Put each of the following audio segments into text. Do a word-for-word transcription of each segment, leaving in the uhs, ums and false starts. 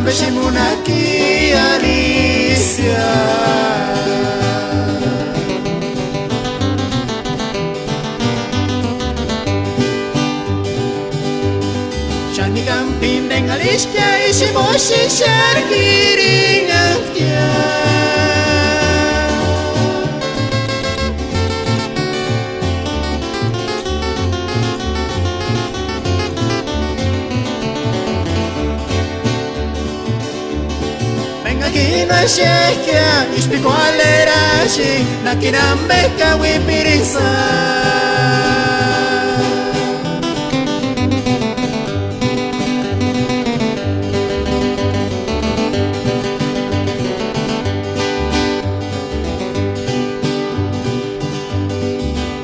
Ambe xáni munaki Alicia. Xáni kampini enga arhiskia, ixu jimbo xáni xáni k'uirinhatkia. Enga ji no exek'ia, ixu p'ikuarhu eraxati, nákiri ambe kauipirinksï.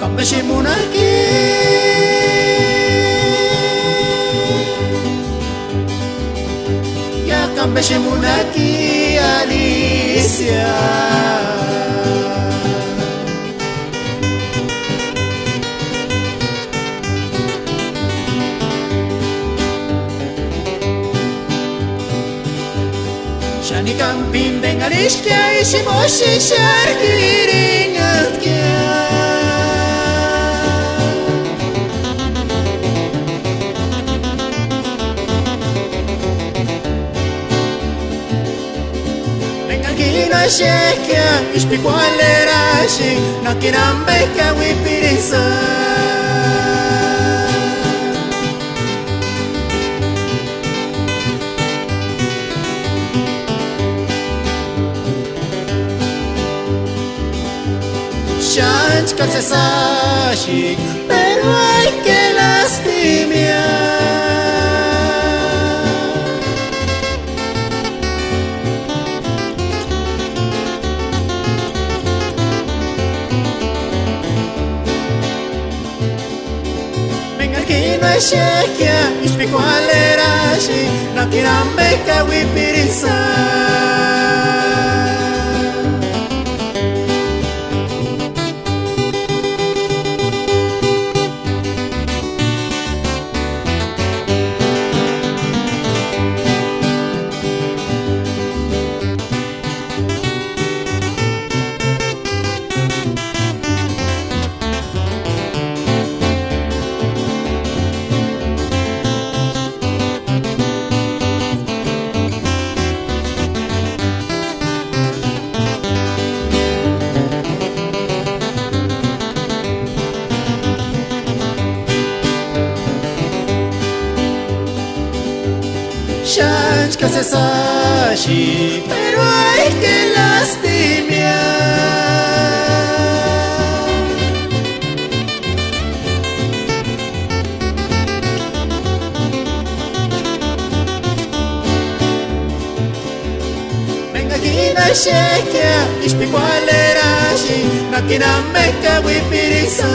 Ka ambe xáni munaki, ya ka ambe xáni munaki Alicia. Xáni kampini enga arhiskia, ixu jimbo xáni xáni k'uirinhatkia. Enga ji no exek'ia, ixu p'ikuarhu eraxati, nákiri ambe kauipirinksï. Xáni chkátsï exek'a, pero ay qué lástima. Enga ji no exek'ia, ixu p'ikuarhu eraxati, nákiri ambe kauipirinksï. Xáni chkátsï exek'a, pero ay qué lástima. Enga ji no exek'ia, ixu p'ikuarhu eraxati, nákiri ambe kauipirinksï.